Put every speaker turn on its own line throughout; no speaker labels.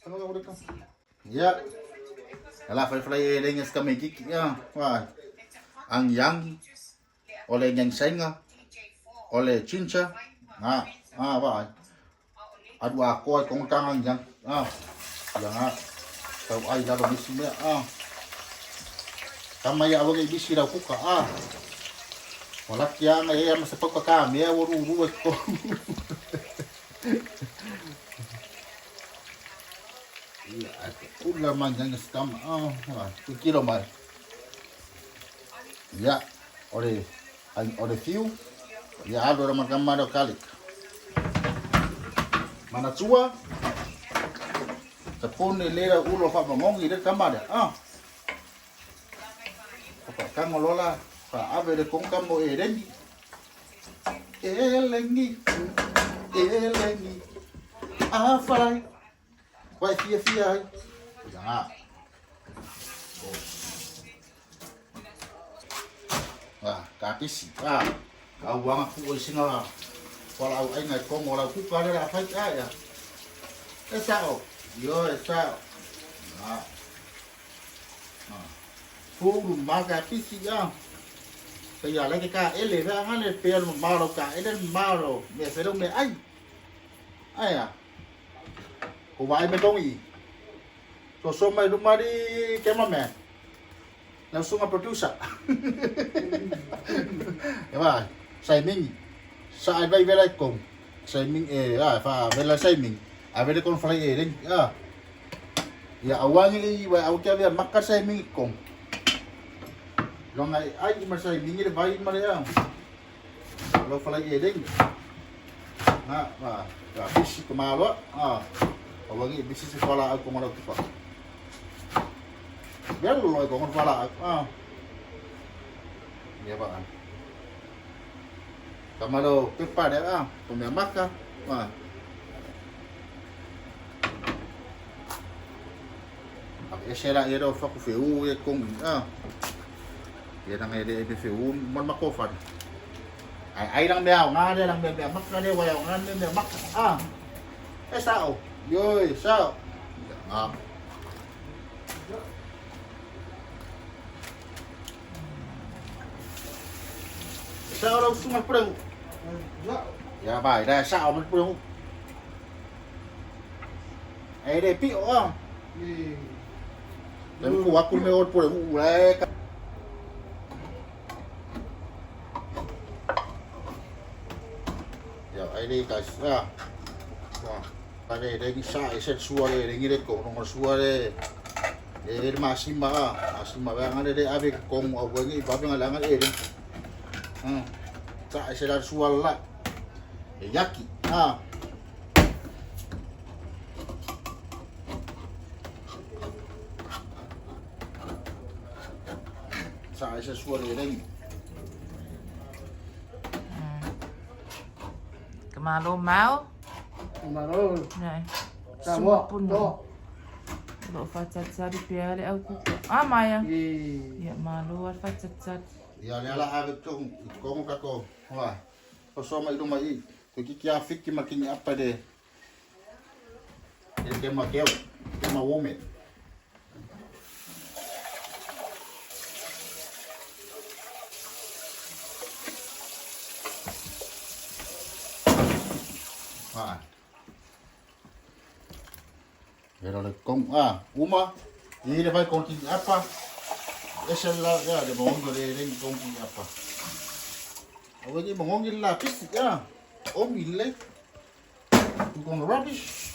Ia, ala fai fai e lenga ska me kiki ia, wa ang yang ole ngang senga ole chincha nga a va adu a ko ai kong tang ang yang a ya nga tau ai lalo misi mea a tama ia awa ngai bisi rau kuka a wala kia nga ia ma se pau ka mea wo ru ru e ko ia ai kula ma yang skam a kilo mai ia ore ore fiu ia alu ora makama ro kalik manatua tapone lera ulo fa mangongi le kamare a pa kango lola fa ave le konka mo e rengi e lengi e lengi a fai wai fia fia ai ya ah ka pisi ah ka uanga fu o singa wala au ai ngai kongo la ku ka le la fai ka ya e sao yo e sao ah fu ma ka pisi ya pe ya le ka ele ra nga le pe lo ma lo ka ele ma lo me fe lo me ai ai ya ko vai me tongi so so mai luma di cameraman langsung nga producer ya sai ming sa ai vai velai kong sai ming e a fa vela sai ming a vele kon fly e ring a ya awangi i wa au kia vea maka sai ming kong longa ai ma sai ming le vai ma le a lo fly e ring na ma ka bisi ko malo a awangi bisi se fala au ko malo kipa Bel lo ko ngon fala a ya ba kamalo pepa de a ko me maka a esera era o faku feu e kong a ia nanga ele e feu mon makofa ai ai lang mea nga le lang mea mea maka le wai nga le mea maka a e sao yoi sao nga sao đâu xuống mặt pureng ya bài đây sao mặt pureng ai đây pi o Lem ku aku me or pureng ule ya ai đây cái à wah đây đây sa ese sua le ngire ko no sua le e masima masima ba ngale le ave kong au ngi ba nga la ngale e sa ese la sua la e yaki ah sa ese sua le rengi
Ka malo mau.
Malo.
Nei.
Sa mo.
Puna.
To.
Lo fatsatsa pia le au kuka. Ah maia.
I.
Ia malo al fatsatsa.
ia le ala ave kong kong ka ko wa o so mai luma i ko ki kia fiki ma kingi apa de e ke ma keo ke ma wome wa Pero le kong a uma i le vai kong kingi apa ese la ya de mongo le le kong kingi apa Awa ni mongongi la pisi ya o mile you gonna rubbish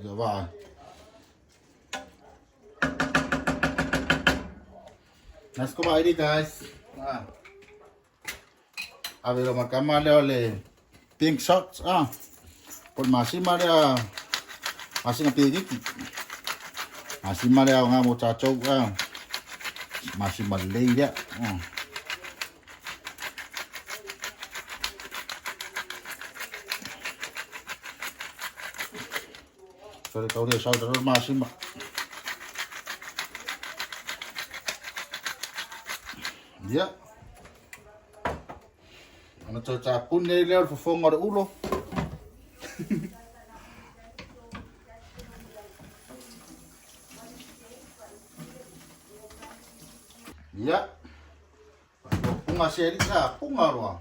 ya va Let's go bye guys. Ah. Ave lo makama le ole pink socks ah. Pon masima le masih ngapi giki. Masima le nga mo chacho ah. Masima le ya. Ah. Sorry, kau dia saudara masima. Ya. Ona toe tapuni ai lea o le fofoga o le ulo. Ia. Punga se ri a punga roa.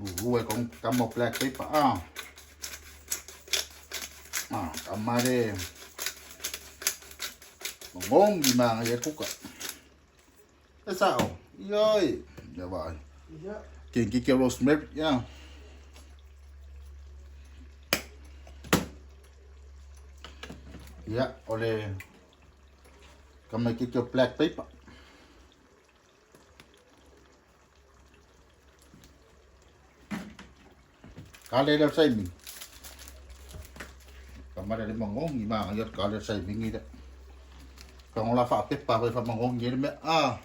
Uru e kong kamo black paper a. Ah, kamare. Ngongi ma ngai kuka. E sao. Ioi. Ia vai. Kiên kia kêu rosemary nha. Ia, o le kama ki keu black paper. Ka le le sai mi. Kama le mangongi ma ia ka le sai mi ngi da. Ka ngola fa pepa fa mangongi le me a.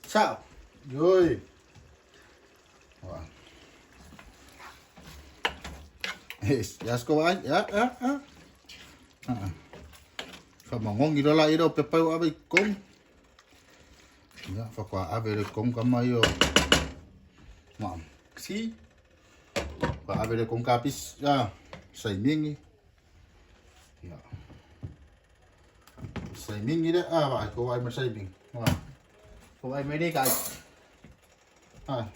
Sao. Yoi. Ya sko ai. Ya ya ya. Fa mangongi lola i ro pepa o ave kong. Ya fa kwa ave le kong kama yo. Ma. Si. Fa ave le kong kapis. Ya. Sai mingi. Ya. Sai mingi le a va ko ai ma sai mingi. Ma. Ko ai me le kai. Ah.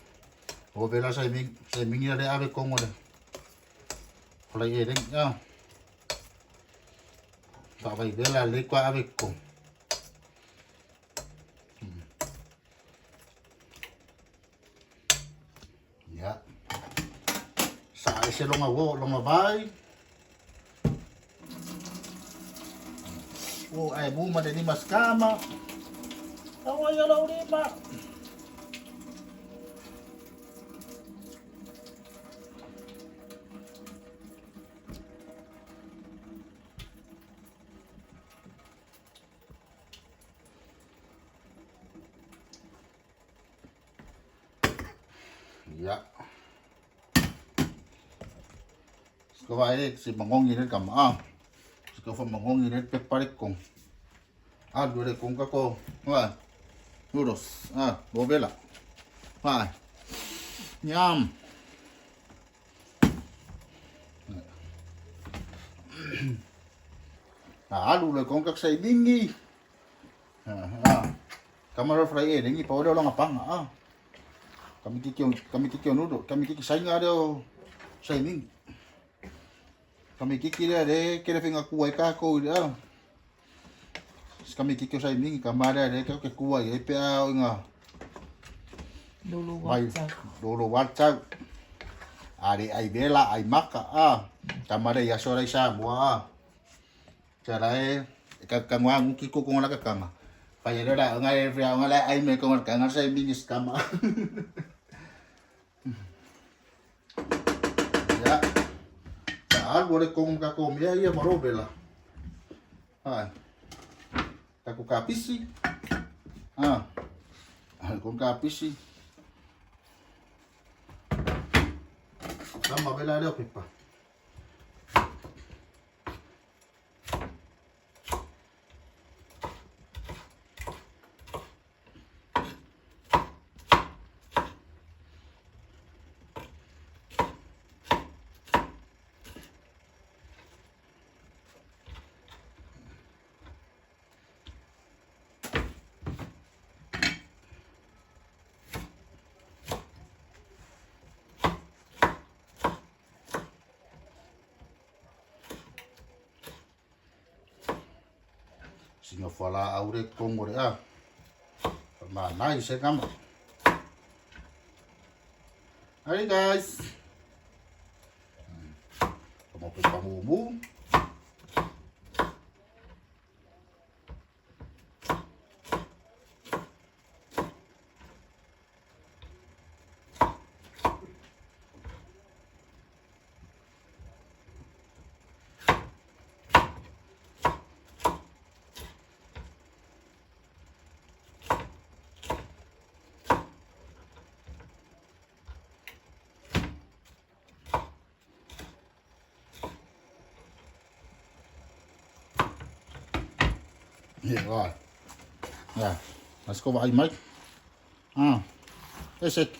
O vela sai mingi, sai mingi le ave kong le. Ko lai e le ya. Fa vai vela le kwa ave kong. Ya. Sa ai se longa wo longa vai. O ai bu ma de ni maskama. Awa ya la urima. Ya. Ko vai si mangongi le kama a. Ko fa mangongi le pe pare kong. A lu le kong ka ko. Wa. Noodles. A, bovela. Wa. Nham. A lu le kong ka sai dingi. A. Kamara fry e dingi pa ore longa panga a. Kami kiki kami kiki noodle, kami kiki sai nga reo sai mingi. Kami kiki le re kere finga kuai ka ko i a. Kami kiki sai mingi ka mare re ke kuai e pe a o nga
Lolo
vai
wata.
lolo wata. Are ai vela ai maka a. Ka mare ia sora i sa mua a. Tara e ka ka ngwa nguki ko ko la ka kama. Pa ye ra nga e fia nga la ai me ko ka nga sai mingi skama. Ya. Ka alu le kong ka ko mea ia maro vela. Ai. Ka ko ka pisi. Ah. Ai kong ka pisi. Kama vela leo pepa. Singa fala aure kongo re a. Ma nai se kama. Alright guys. Kamo pe pamumu. Yeah, right. Yeah. Let's go vai Mike. Ah. Ese.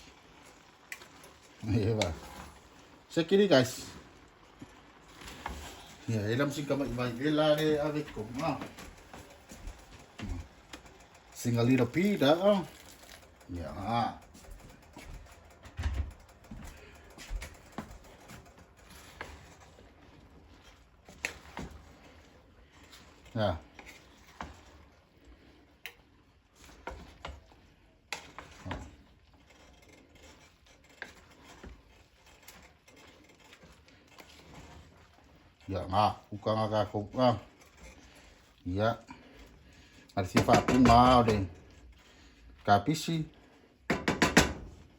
Ia va. Sekiri guys. Ia e lam sing kama mai vela le ave ko. Ah. Singalita pida. Ah. Ya. Ya. Ya nga, uka nga ka ko. Ah. Ya. Ar si fa pu nga o de. Kapisi.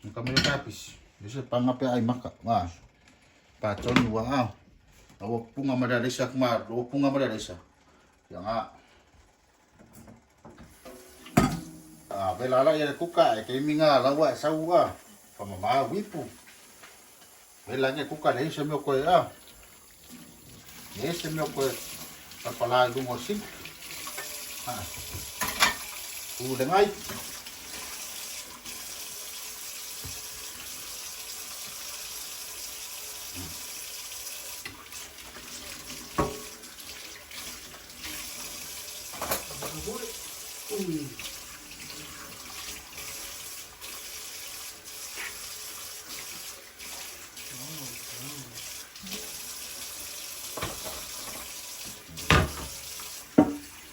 Uka me kapisi. Ese panga pe ai maka. Ah. Pa tonu wa ah. Awa punga madaresa kuma, awa punga madaresa. Ya nga. Ah, vela la ia kuka e ke minga la wa sau a. Fa mama wipu. Vela nge kuka le se me ko a. Le se me ko pa pala lungo sink. Ha. U le ngai.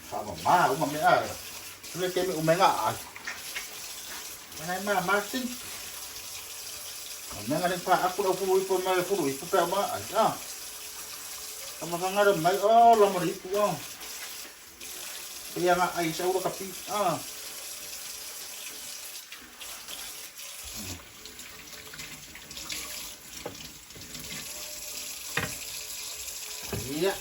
Fa mama uma me a. Le ke me umenga a. Mana ma Martin. Menga le fa aku fu ipo ma fu ipo pe ma a. Tama ka nga mai oh la mo ipo ah. Kaya nga ay sa ulo kapi. Ah. Iya.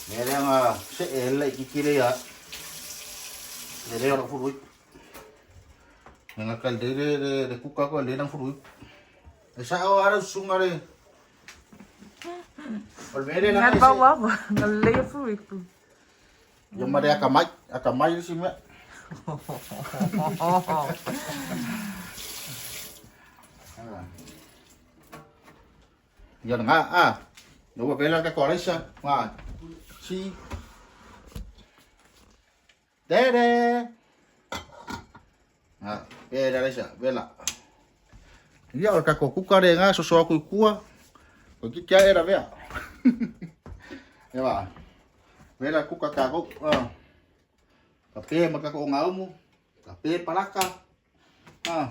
Mere nga se ele kikire ya. Mere ora furu. Nga kaldere de de kuka ko le nang furu. Esa o ara sungare. Ol mere na
Ngal ba wa ngal le fu ipu.
Yo mare akamai, akamai si me. Ya nga ah. No bela ka koresa. Nga. Si. Dere. Ah, bela resa, bela. Ia o ka ko kukare nga so so aku kua. Ko ki kia era vea. Ia va. Bela kuka ka ko. Ah. Kape maka ko ngaumu. Kape palaka. Ah.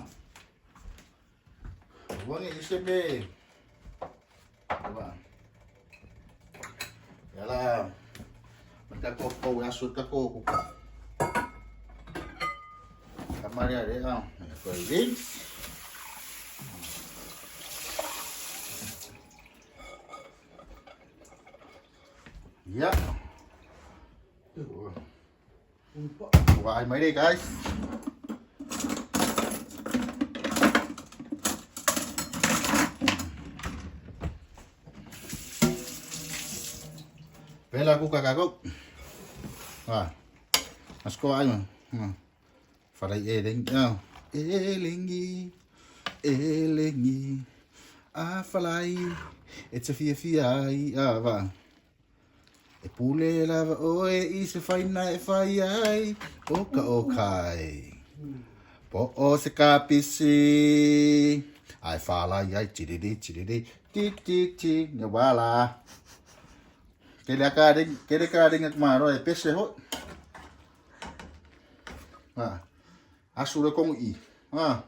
Wangi isebe. Diba? Yala. Magka ko ko asut ka ko kuka. Kamaria re ah. Ko rin. Ya. Wah, mai deh guys. Vela ku kakak. Ah. Asko ay mo. Farai eleng. Ah. Elengi. Elengi. A falai. E te fia fia ai. Ah, va. E pule lava oe i se whaina e whai ai. O ka o kai. Po o se kapisi. Ai whalai ai tiriri tiriri. Ti ti ti. Ne wala. Kele ka ring, kele ka ring at maro e pese ho. Ah. Asure kong i. Ah.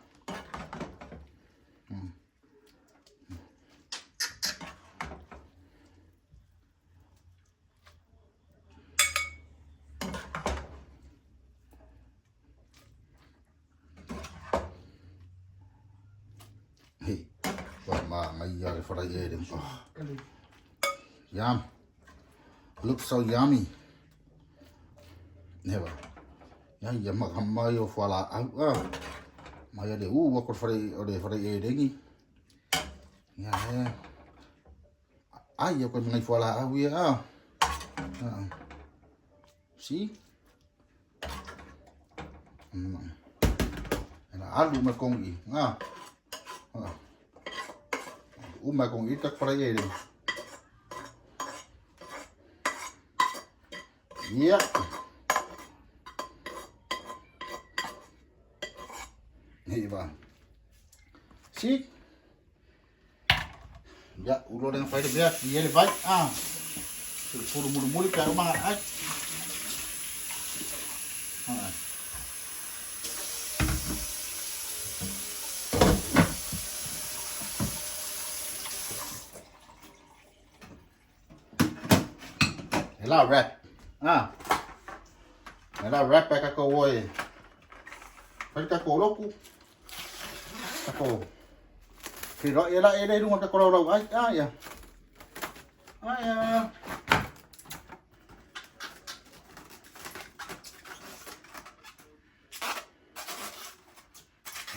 Hey. Ma ngai ia le fara ye le. Oh. Yum. Looks so yummy. Never. Ya ia ma ma yo fala au ah. Ma ia le u wa ko fara o le fara ye lengi. Ya he. Ai ia ko ngai fala au ia ah. Ah. See? Ela alu ma kong i. Ah. Ah. U ma kong i tak fara ye le. Yeah. Hiva. See? Ya, ulo dengan fai de biak, ye le vai. Ah. Puru mulu mulu ka uma ai. Ah. Ela wrap. Ah. Ela wrap ka ko woi. Fai ka ko roku. Ka ko. Fi ro ela ela runga ka ko rau ai. Ah ya. Ah ya.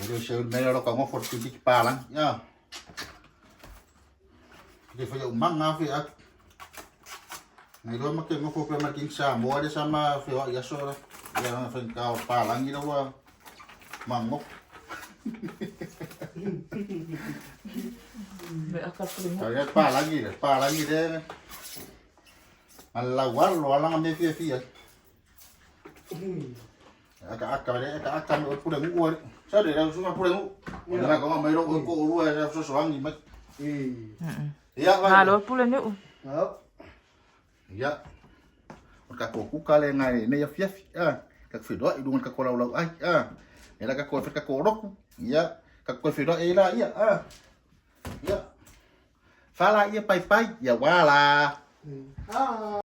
Jadi saya mera ro ka ngo for ti pa lang. Ya. Jadi fa umang nga fi ak. Ngai lo ma ke ngo fo pe ma king sa mo de sama fi wa ya so la. Ya fa ka pa lang ila wa mango.
Me aka pule
Kaya pa lagi de, pa lagi de. Alla wallo alla me fi fi. Aka aka de aka aka me pule ngu. Sa de ra su ma pule ngu. Ora ko ma ro ko ru ya so so angi ma. Ya va.
Malo pule nu.
Malo.
Ya. O ka ko ku kale ngai ne ya fi fi. Ah, ka fi do i dun ka ko lau lau ai. Ah. Ela ka ko fi ka ko roku. Ya. Ka ko fi do e la ia. Ah. Ya. Fala ia pai pai ya wala.
Ah.